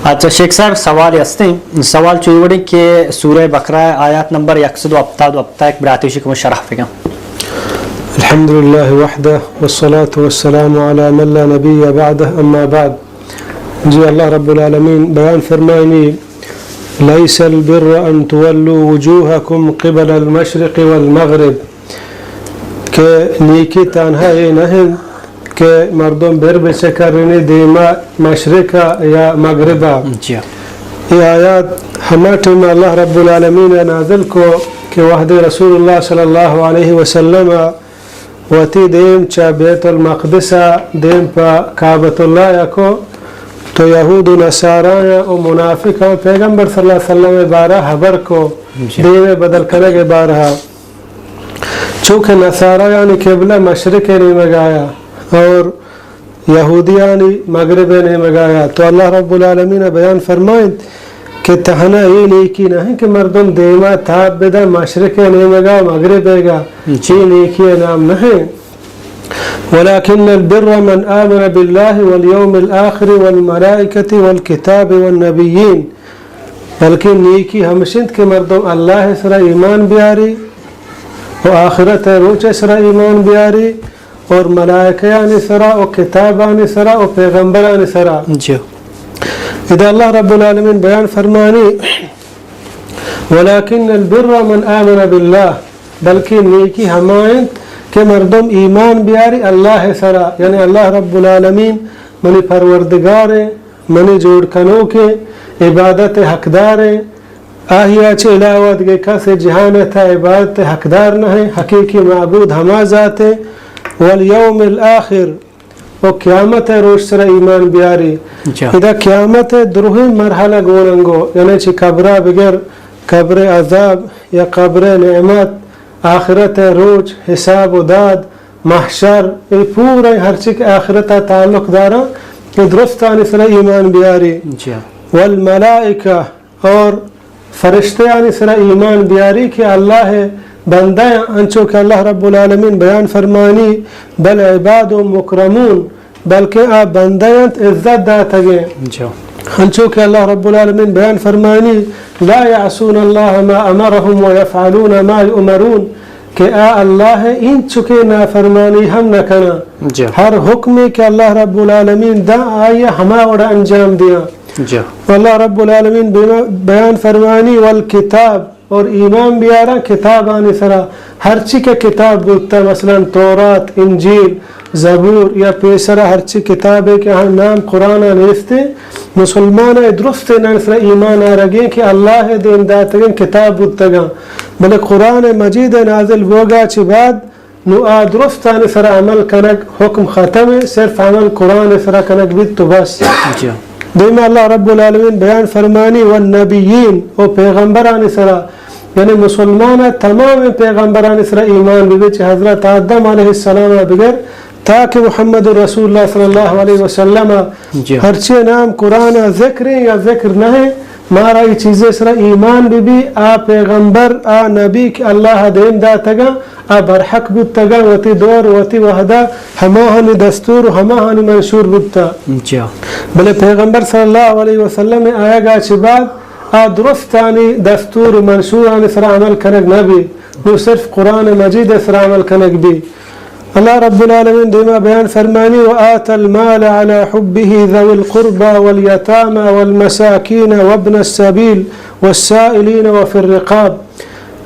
اچھا شیخ صاحب، سوال ہستیں۔ سوال چوئی وڑیں کہ سورہ بقرہ آیات نمبر یک سد و ہپتاد و ہپتا، یک براتے شی کمو شرح بکن۔ الحمد لله وحده والصلاة والسلام على من لا نبي بعده، أما بعد۔ جی، اللہ رب العالمین بیان فرمائنی، ليس البر أن تولوا وجوهكم قبل المشرق والمغرب، کہ نیکی تنہا اے نہ انت کہ مردم بر بچکرنی دیما مشرق ء یا مغرب ء۔ جی۔ اے آیات ہما ٹائم اللہ رب العالمین ء نازل کو کہ وہدے رسول اللہ صلی اللہ علیہ وسلم ء وتی دیم چہ بیت المقدس ء دیم پہ کعبۃ اللہ ء کو، تو یہود و نصاریاں و منافقاں پیغمبر صلی اللہ علیہ وسلم ء بارہ حبر کو، جی۔ دیم ء بدل کنگ ء بارہ۔ چونکہ نصاریانی قبلہ مشرق ء نیمگ آیا اور یہودیانی مغرب ء نیمگ آیا، تو اللہ رب العالمین ء بیان فرمائنت کہ تہنا اے نیکی نہ انت کہ مردم دیما تاب بدن مشرق ء نیمگا مغرب ء گا، جی۔ اے نیکی ء نام نہ انت۔ ولكن البر من آمن بالله واليوم الآخر والملائكة والكتاب والنبيين، بلکہ نیکی ہمش انت کہ مردم اللہ ء سرا ایمان بیاری و آخرت ء روچ ء سرا ایمان بیاری اور ملائکیانی سرا و کتابانی سرا و پیغمبرانی سرا۔ جی۔ ادا اللہ رب العالمین بیان فرمانی، ولكن البر من آمن بالله، بلکہ نیکی ہما انت کہ مردم ایمان بیاری اللہ ء سرا، یعنی اللہ رب العالمین منی پروردگار ء، منی جوڑ کنوک ء، عبادت ء حقدار ء، آہیا چہ علاوہ دگہ کس جہان ء تھا عبادت ء حقدار نہ انت، حقیقی معبود ہما ذات انت۔ والیوم الآخر، و قیامت ء روچ سرا ایمان بیاری۔ جا۔ ادا قیامت ء دروہیں مرحلہ گون انگو، یعنی چہ قبرا بگر، قبر عذاب یا قبر نعمت، آخرت ء روچ، حساب و داد، محشر، اے پورا ہرچی کہ آخرت ء تعلق دارا، اے درستانی سرا ایمان بیاری۔ جا۔ والملائکہ، اور فرشتیانی سرا ایمان بیاری کہ اللہ ء بندہ انت، انچو کہ اللہ رب العالمین بیان فرمانی، بل عباد مکرمون، بلکہ آ بندہ انت عزت داتگیں۔ جا۔ انچو کہ اللہ رب العالمین بیان فرمانی، لا يعصون الله ما أمرهم ويفعلون ما يؤمرون، کہ آ اللہ ء انچکیں نافرمانی ہم نہ کناں۔ جا۔ ہر حکمے کہ اللہ رب العالمین داں، آئی ء ہما وڑا انجام دیاں۔ جا۔ و اللہ رب العالمین بیما-، بیان فرمانی، والکتاب، اور ایمان بیاراں کتابانی سرا، ہرچی کہ کتاب بوتا، مثلاً تورات، انجیل، زبور یا پیسرا ہرچی کتابے کہ آہاں نام قرآن ء نیستے، مسلمان ء درستینانی سرا ایمان آرگیں کہ اللہ ء دیم داتگیں کتاب بوتگاں، بلے قرآن مجید ء نازل بوگا چہ بعد نوں آ درستانی سرا عمل کنگ حکم ختم انت، صرف عمل قرآن سرا کنگ بیت تو بس۔ جی۔ دیما اللہ رب العالمین بیان فرمانی، والنبیین، و پیغمبرانی سرا، یعنی مسلمان ء تمام پیغمبرانی سرا ایمان ببی، چہ حضرت آدم علیہ السلام ء بگر تا کہ محمد رسول اللہ صلی اللہ علیہ وسلم ء جی۔ ہرچی نام قرآن ء ذکر انت یا ذکر نہ انت، مارا اے چیزے سرا ایمان ببی، آ پیغمبر، آ نبی کہ اللہ ء دیم داتگاں، آ برحق بوتگاں، وتی دور، وتی وہدا ہماہانی دستور و ہماہانی منشور بوتا۔ جا۔ بلے پیغمبر صلی اللہ علیہ وسلم ء آیگا چہ بعد آ درستانی دستور و منشورانی سرا عمل کنگ نہ بی، نوں صرف قرآن مجید ء سرا عمل کنگ بی۔ اللہ رب العالمین دیما بیان فرمانی، وآتى المال على حبه ذوي القربى واليتامى والمساكين وابن السبيل والسائلين وفي الرقاب۔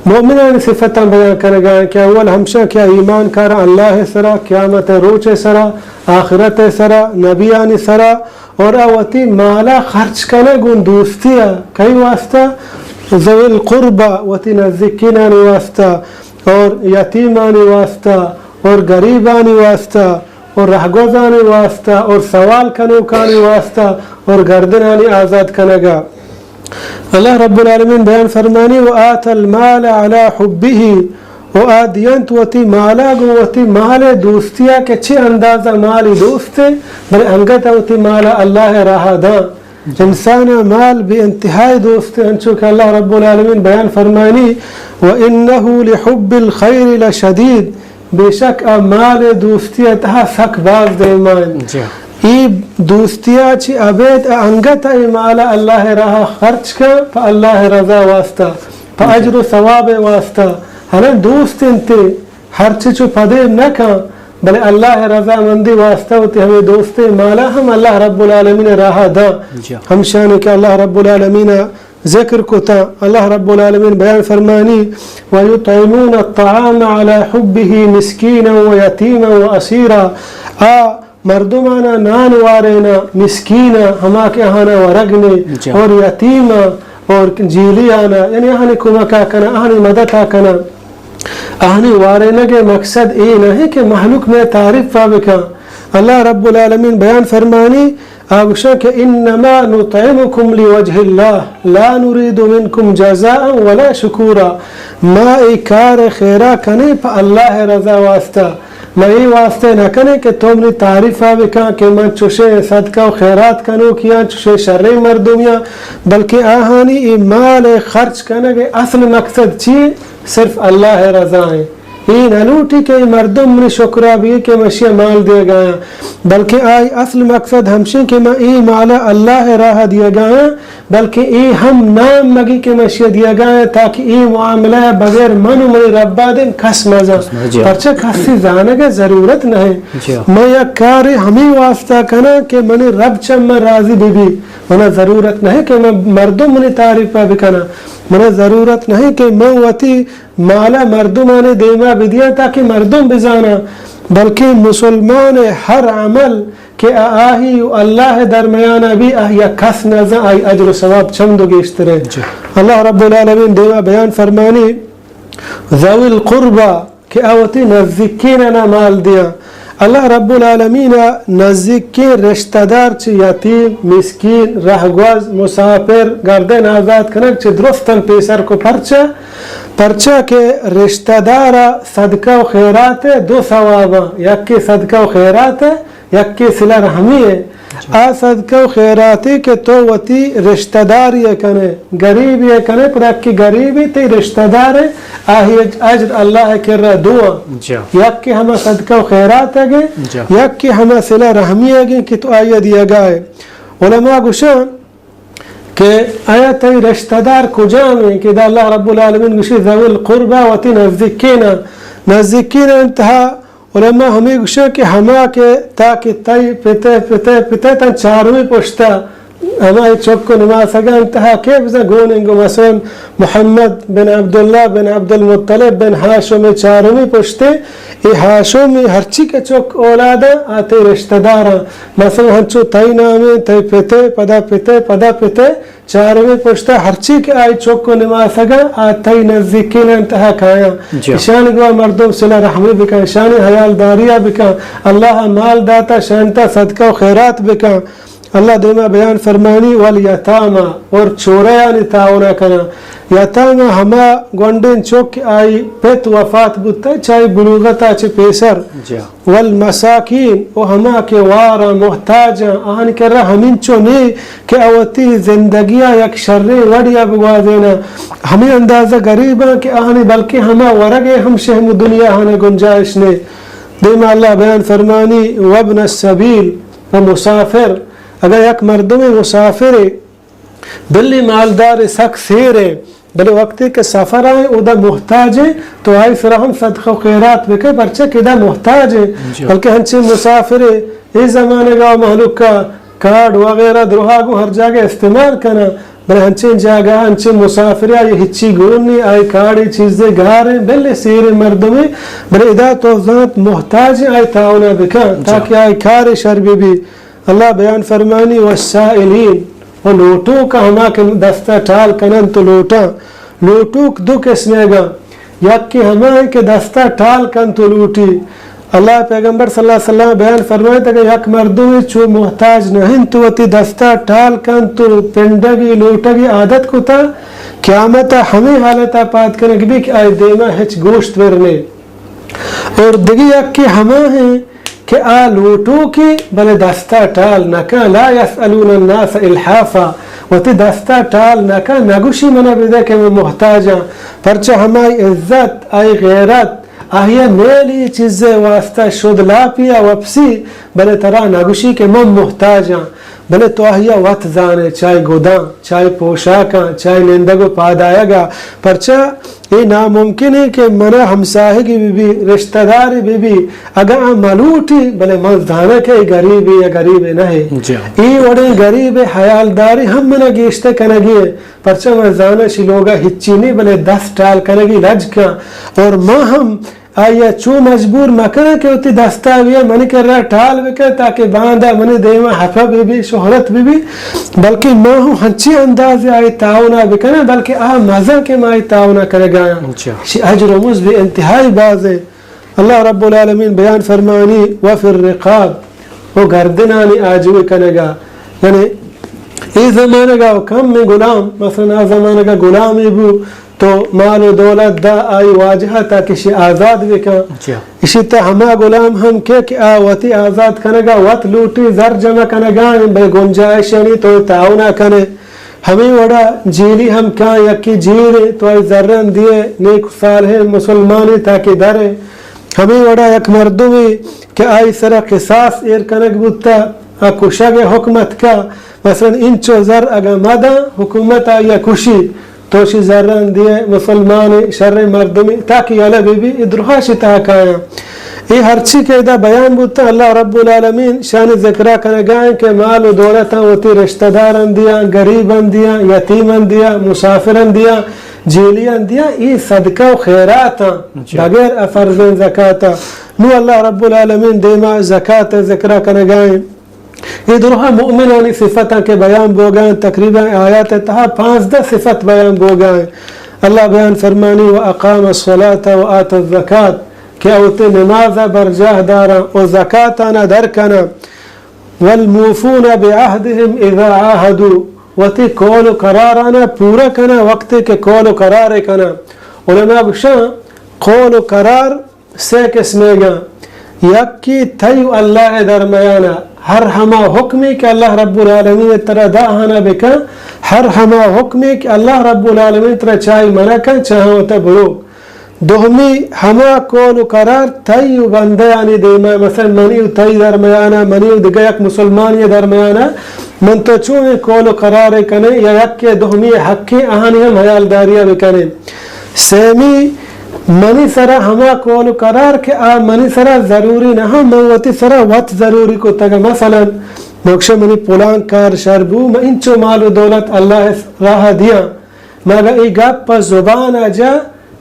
مومنانی صفتاں بیان کنگا انت کہ اول ہمشاں کہ ایمان کاراں اللہ سرا، قیامت روچ سرا، آخرت سرا، نبیانی سرا، اور آ وتی مالا خرچ کنگ گوں دوستی ء کئی واسطہ؟ ذوی القربی، وتی نزیکینانی واسطہ، اور یتیمانی واسطہ، اور گریبانی واسطہ، اور رہگوزانی واسطہ، اور سوال کنوکانی واسطہ، اور گردنانی آزاد کنگا۔ اللہ رب العالمین بیان فرمانی، وآتى المال على حبه، و آ دینت وتی مالا گوں وتی مال دوستیا کہ چہ اندازہ مالی دوست، بلے انگت وتی مالا اللہ راہ داں۔ انسان مال بے انتہائی دوست، انچو کہ اللہ رب العالمین بیان فرمانی، وإنه لحب الخير لشديد، بے شک آ مال دوستی ء تہا سک باز دیما انت۔ جی۔ اے دوستیا چہ ابید ءَ انگت ءَ اے مال ءَ اللہ ءِ راہ ءَ خرچ کن، پہ اللہ ءِ رضا واسطہ، پہ اجر و ثواب ءِ واسطہ۔ ہرن دوست انت، ہرچ چو پدے نہ کن، بلے اللہ ءِ رضامندی واسطہ وتی ہمے دوستیں مال ءَ ہم اللہ رب العالمین ءِ راہ ءَ داں۔ جی۔ ہمشانی کہ اللہ رب العالمین ءَ ذکر کتا، اللہ رب العالمین بیان فرمانی، وَيُطْعِمُونَ الطَّعَامَ عَلَى حُبِّهِ مِسْكِينًا وَيَتِيمًا وَأَسِيرًا۔ آ مردمانا نان وارینا، مسکینا، ہما کہ آہانا ورگ نے، جا۔ اور یتیما، اور جیلیانا، یعنی آہانی کمکا کنا، آہانی مددا کنا، آہانی وارینگ ءِ مقصد اے نہ کہ مہلوک مئے تعریفا بکن۔ اللہ رب العالمین بیان فرمانی، آ گوشاں کہ انما نطعمکم لوجه اللہ لا نرید منکم جزاء ولا شکورا۔ ما اے کار ءِ خیرا کنیں پہ اللہ ءِ رضا واسطہ۔ ما اے واسطہ نہ کنیں کہ تو منی تعریفا بکن کہ من چوشیں صدقہ و خیرات کنوکیاں، چوشیں شریں مردمیاں، بلکہ آہانی اے مال ءِ خرچ کنگ ءِ اصل مقصد چی؟ صرف اللہ ءِ رضا ایں۔ اے نہ لوٹی کہ اے مردم منی شکرا بی کہ من اشیا مال دیگایاں، بلکہ آئی اصل مقصد ہمشیں کہ من اے مالا اللہ ءِ راہ ءَ دیگایاں، بلکہ اے ہم نام مگی کہ من اشیا دیگایاں، تاکہ اے معاملہ ءَ بغیر من و منی ربا دیم کس مزان۔ کس مزان۔ پرچہ کسی زانگ ءِ ضرورت نہ ایں۔ جی۔ من یک کارے ہمے واسطہ کناں کہ منی رب چہ من راضی بہ بی۔ منا ضرورت نہ ایں کہ من مردم منی تعریفا بکناں۔ منا ضرورت نہ ایں کہ من وتی مالا مردمانی دیما بدیاں تاکہ مردم بزاناں، بلکہ مسلمان ءِ ہر عمل کہ آ-، آہی و اللہ ءِ درمیانا بی، آہیا کس نزان، آئی اجر و ثواب چند و گیشتر ایں۔ جی۔ اللہ رب العالمین دیما بیان فرمانی، ذوی القربی، کہ آ وتی نزیکینانا مال دیاں۔ اللہ رب العالمین ءَ نزیکیں رشتہ دار چہ یتیم، مسکین، رہگوز، مسافر، گردن آزاد کنگ چہ درستاں پیسر کو۔ پرچا؟ پرچا کہ رشتہ دار ءَ صدقہ و خیرات ءِ دو ثواباں، یکے صدقہ و خیرات ءِ، یکے صلہ رحمی ءِ۔ آ صدقہ و خیراتے کہ تو وتی رشتہ داری ءَ کنے، گریبی ءَ کنے، پدا کہ گریبی تئی رشتہ دار ءِ، آہی اج-، اجر اللہ ءِ کرا دو آں۔ جا۔ یک کہ ہما صدقہ و خیرات ءَ گے، جا۔ یک کہ ہما صلہ رحمی ءَ گے کہ تو آئی ءَ دیگا ئے۔ علماء گوشاں کہ آیا تئی رشتہ دار کجام ایں کہ دا اللہ رب العالمین گوشی ذوی القربی وتی نزدیکینا، نزدیکینا انتہا علماء ہمے گوشاں کہ ہما کہ تاکہ تئی پت ءِ پت ءِ پت ءِ تاں چارمی پشتا ہما اے چک و نماسگاں انتہا کہ بزاں گون انگو مثلاً محمد بن عبداللہ بن عبدالمطلب بن ہاشم ءِ چارمی پشتے، اے ہاشم ءِ ہرچی کہ چک اولاداں آ تئی رشتہ داراں، مثلاً ہنچو تئی نامیں، تئی پت ءِ، پدا پت ءِ، پدا پت ءِ، چارمی پشتا ہرچی کہ آئی چک و نماسگاں آ تئی نزیکیناں انتہا کایاں۔ جا۔ اشان گوا مردم صلہ رحمی بکن، اشانی حیالداریا بکن، اللہ ءَ مال داتا، شانتا صدقہ و خیرات بکن۔ اللہ دیما بیان فرمانی، والیتامی، اور چورہانی تعاونا کناں۔ یتامی ہما گونڈیں چک کہ آئی پت وفات بوتا، چہ آئی بلوغتا چہ پیسر۔ جا۔ والمساکین، و ہما کہ واراں، محتاجاں، آہانی کرا ہمینچو نے کہ آ وتی زندگیا یک شریں وڑیا بگوازیناں۔ ہمے اندازہ گریباں کہ آہانی بلکیں ہما ورگے ہم شہم دنیا آہانا گنجائش نے۔ دیما اللہ بیان فرمانی، وابن السبیل، و مسافر، اگر یک مردمے مسافرے، بلے مالدار ءُ سک سیر ءَ، بلے وقتے کہ سفر ءَ ایں، اودا محتاج ایں، تو آئی سرا ہم صدقہ و خیرات بکن، پرچہ کہ ادا محتاج ایں۔ جی۔ بلکہ ہنچیں مسافرے اے زمانگ ءَ مہلوک ءَ کارڈ وغیرہ دروہا گوں ہر جاگہ استعمال کناں، بلے ہنچیں جاگہ ءَ ہنچیں مسافرے آئی ہچی گون نی، آئی کارڈے چیزے گار ایں، بلے سیریں مردمے، بلے ادا تو زانت محتاج ایں، آئی تعاون ءَ بکن، جی، تاکہ آئی کارے شر بہ بی۔ اللہ بیان فرمانی، والسائلین، و لوٹوک ہما کہ دستا ٹال کننت و لوٹاں۔ لوٹوک دو قسمے گا، یک کہ ہما ایں کہ دستا ٹال کنت و لوٹی۔ اللہ پیغمبر صلی اللہ علیہ وسلم بیان فرمائیت، اگر یک مردمے چو محتاج نہ انت و وتی دستا ٹال کنت و پنڈگی لوٹگی عادت کتا، قیامت ہمے حالتا پاد کنگ بی کہ آئی دیما ہچ گوشت بر نے۔ اور دگہ یکے ہما ایں کہ آ لوٹوکے بلے دستا ٹال نہ کن، لا یسألون الناس الحافا، وتی دستا ٹال نہ کن، نہ گوشی منا بدے کہ من محتاجاں، پرچہ ہمائی عزت، آئی غیرت، آئی میل اے چیزے واسطہ شد لاپی ءَ وپسی، بلے ترا نگوشی کہ من محتاجاں، بلے تو آہیا وت زانے، چاہے گداں، چاہے پوشاکاں، چاہے نندگ و پادآیگا۔ پرچا اے ناممکن ایں کہ منا ہمساہگی بہ بی، رشتہ داری بہ بی، اگاں آ ملوٹی، بلے من زاناں کہ اے گریبے یا گریبے نہ ایں۔ جی ہاں۔ اے وڑیں گریبے حیالداری ہم منا گیشتر کنگی ایں۔ پرچا من زاناں شی لوگا ہچی نی، بلے دست ٹال کنگی لج کن۔ اور من ہم آئیا چو مجبور مکناں کہ وتی دستا بیا منی کرا ٹال بکن، تاکہ باندا منی دیما ہپا بہ بی، شہرت بہ بی، بلکہ من ہم ہنچی اندازے آئی تعاونا بکناں، بلکہ آ مزن کہ ما آئی تعاونا کنگایاں۔ جی۔ شی اجر و مزد انتہائی بازے۔ اللہ رب العالمین بیان فرمانی، وفی الرقاب، و گردنانی آجوئی کنگا۔ یعنی اے زمانگا و کم میں غلام، مثلاً آ زمانگا غلامی بو، تو مال و دولت دا آئی واجہ تاکہ شی آزاد بکن۔ جی۔ اشی تا ہما غلام ہم کہ، کہ آ وتی آزاد کنگا وت لوٹی، زر جمع کنگا، بے گنجائش یعنی تو تعاونا کنے۔ ہمے وڑا جیلی ہم کاں، یکے جیلے تو آئی زرن دیئے، نیک صالحیں مسلمانے تاکہ درے۔ ہمے وڑا یک مردمے کہ آئی سرا قصاص ایر کنگ بوتا، آ کشگ حکم اتکا، مثلاً انچو زر اگاں مداں، حکومت آئیا کشی، تو شی زرن دیئے مسلمانے، شریں مردمے، تاکہ یلہ بہ بی، اے درہا شی تہا کایاں۔ اے ہرچی کہ ادا بیان بوتا، اللہ رب العالمین شانی ذکرا کنگا ایں کہ مال و دولتاں وتی رشتہ داران دیاں، غریبان دیاں، یتیمان دیاں، مسافران دیاں، جیلیان دیاں، اے صدقہ و خیراتاں، جی۔ بغیر افرزیں زکاتا۔ نو اللہ رب العالمین دیما زکات ذکرا کنگا ایں۔ اے درہا مؤمنانی صفتاں کہ بیان بوگا ایں، تقریباً آیات تہا پانزدہ صفت بیان بوگا ایں۔ اللہ بیان فرمانی، و اقام الصلاة و آت الزکاة، کہ اوتے نمازا برجاہ داراں و زکاتانا در کناں۔ والموفون بعهدهم اذا عاهدوا، وتی قول و قرارانا پورا کناں وقتے کہ قول و قرارے کناں۔ علماء گوشاں قول و قرار سے قسمیگاں، یکے تئی و اللہ درمیانا، ہر ہما حکمے کہ اللہ رب العالمین ترا دا آہانا بکن، ہر ہما حکمے کہ اللہ رب العالمین ترا چاہی منع کن، چاہاں وتا برو۔ دومی ہما قول و قرار تئی و بندیانی دیما، مثلاً منی و تئی درمیانا، منی و دگہ یک مسلمانی درمیانا، من تو چونیں قول و قرارے کنیں یا یکے دومی حقے آہانی ہم حیالداریا بکنیں۔ سیمی منی سرا ہما قول و قرار کہ آ منی سرا ضروری نہ، من وتی سرا وت ضروری کتگ۔ مثلاً مکشہ منی پلان کار شر بو، من انچو مال و دولت اللہ راہ دیاں، مگہ اے گپ پہ زبان ء جا،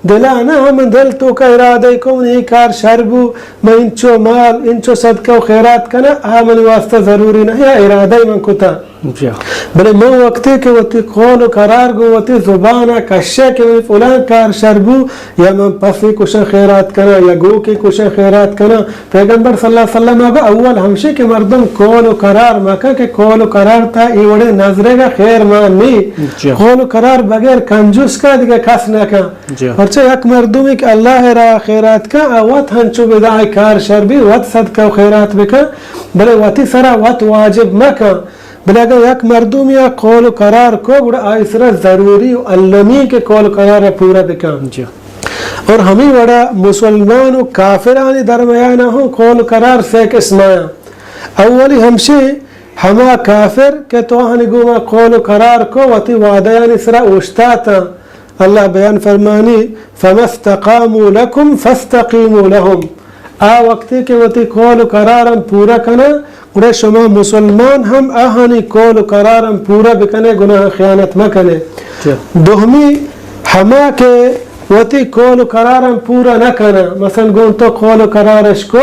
دل ء نہ، من دل توکا ارادہ کو، من اے کار شر بو، من انچو مال، انچو صدقہ و خیرات کناں، آ منی واسطہ ضروری نہ، یا ارادہ من کتا۔ جی۔ بلے من وقتی کہ وتی قول و قرار گوں وتی زبان ء کشے کہ من فلان کار شر بو، یا من پسے کشاں خیرات کناں، یا گوکے کشاں خیرات کناں، پیغمبر صلی اللہ علیہ وسلم ء گو اول ہمشی کہ مردم قول و قرار مکن کہ قول و قرار تا اے وڑیں نظرے گا خیر مان نی۔ جی۔ قول و قرار بغیر کنجوس کا دگہ کس نہ کن۔ جی۔ پرچہ یک مردمی کہ اللہ ء را خیرات کن، آ وت ہنچو بدا آئی کار شر بی، وت صدقہ و خیرات بکن، بلے وتی سرا وت واجب مکن۔ بلے اگر یک مردمی آ قول و قرار کو، گڑا آئی سرا ضروری و المی کہ قول و قرار پورا بکن۔ جی۔ اور ہمیں وڑا مسلمان و کافرانی درمیان ہوں قول و قرار سے قسم آیا۔ اولی ہمشی ہما کافر کہ تو آہانی گوما قول و قرار کو، وتی وعدہ یعنی سرا اوشتاتا۔ اللہ بیان فرمانی، فما استقاموا لکم فاستقیموا لهم۔ آ وقتی کہ وتی قول و قرارم پورا کناں، گڑا شما مسلمان ہم آہانی قول و قرارم پورا بکنے، گناہ خیانت مکنے۔ جی۔ دومی ہما کہ وتی قول و قرارم پورا نہ کناں، مثلاً گون تو قول و قرارش کو،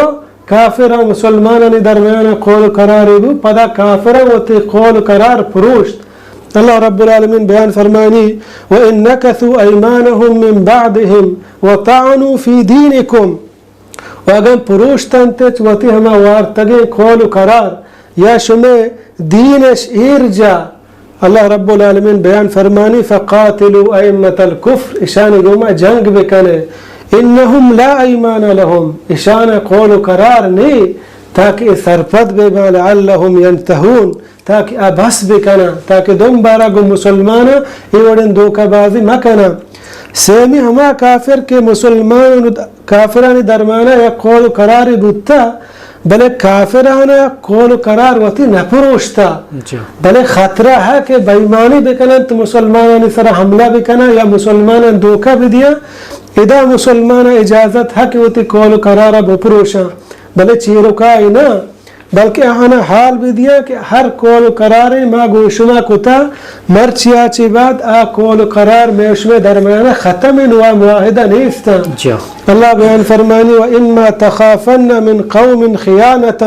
کافر و مسلمانانی درمیان قول و قرارے بو، پدا کافر وتی قول و قرار پروشت۔ اللہ رب العالمین بیان فرمانی، وان نکثوا ایمانهم من بعدهم وطعنوا فی دینکم۔ و اگاں پروشتنت وتی ہما وارتگیں قول و قرار یا شمئے دینش ایر جا، اللہ رب العالمین بیان فرمانی، فقاتلوا ائمة الکفر، اشانی گوما جنگ بکنے، انهم لا ایمان لهم، اشان قول و قرار نی تاکہ اے سرپد بہ باں، لعلهم ینتهون، تاکہ آ بس بکناں، تاکہ دوبارہ گوں مسلماناں اے وڑیں دھوکہ بازی مکناں۔ سیمی ہما کافر کہ مسلمان و کافرانی درمیانا یک قول و قرارے بوتا، بلے کافران ءَ قول و قرار وتی نہ پروشتا۔ جی۔ بلے خطرہ ہے کہ بے ایمانی بکنن تو مسلمانانی سرا حملہ بکنن یا مسلمانان دھوکہ بدیاں، ادا مسلمان اجازت ہے کہ وتی قول و قرار بپروشاں، بلے چیرکائی نہ، بلکہ آہانا حال بدیاں کہ ہر قول و قرارے ما گوں شما کتا، مرچیا چہ بعد آ قول و قرار مئے شمئے درمیانا ختم انت و آ معاہدہ نیستاں۔ جی۔ اللہ بیان فرمانی: وإما تخافن من قوم خيانة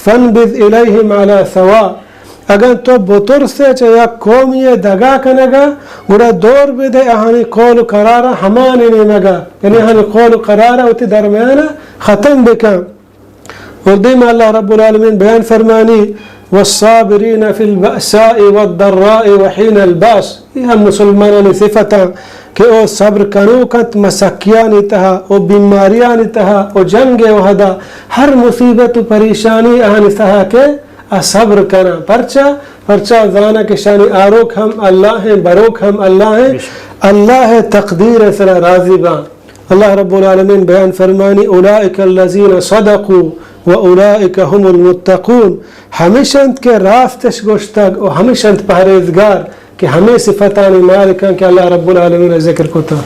فانبذ إليهم على سواء۔ اگاں تو بترسے چہ یک قومی دگا کنگا، گڑا دور بدے آہانی قول و قرارا ہمانی نیمگا، یعنی آہانی قول و قرارا وتی درمیانا ختم بکن۔ اور دیما اللہ رب العالمین بیان فرمانی: والصابرين في البأساء والضراء وحين البأس۔ یہ ہم مسلمانانی صفتاں کہ او صبر کنوک انت مسکیانی تہا، او بیماریانی تہا، او جنگ وہدا، ہر مصیبت و پریشانی آہانی سہا کہ آ صبر کناں۔ پرچا؟ پرچا زاناں کہ شانی آروک ہم اللہ ہیں، بروک ہم اللہ ہیں۔ اللہ تقدیر سرا راضی باں۔ اللہ رب العالمین بیان فرمانی: أولئك الذين صدقوا وأولئك هم المتقون۔ ہمیش انت کہ راستش گوشتگ و ہمیش انت پہریزگار، کہ ہمے صفتانی مالکاں کہ اللہ رب العالمین ذکر کتا۔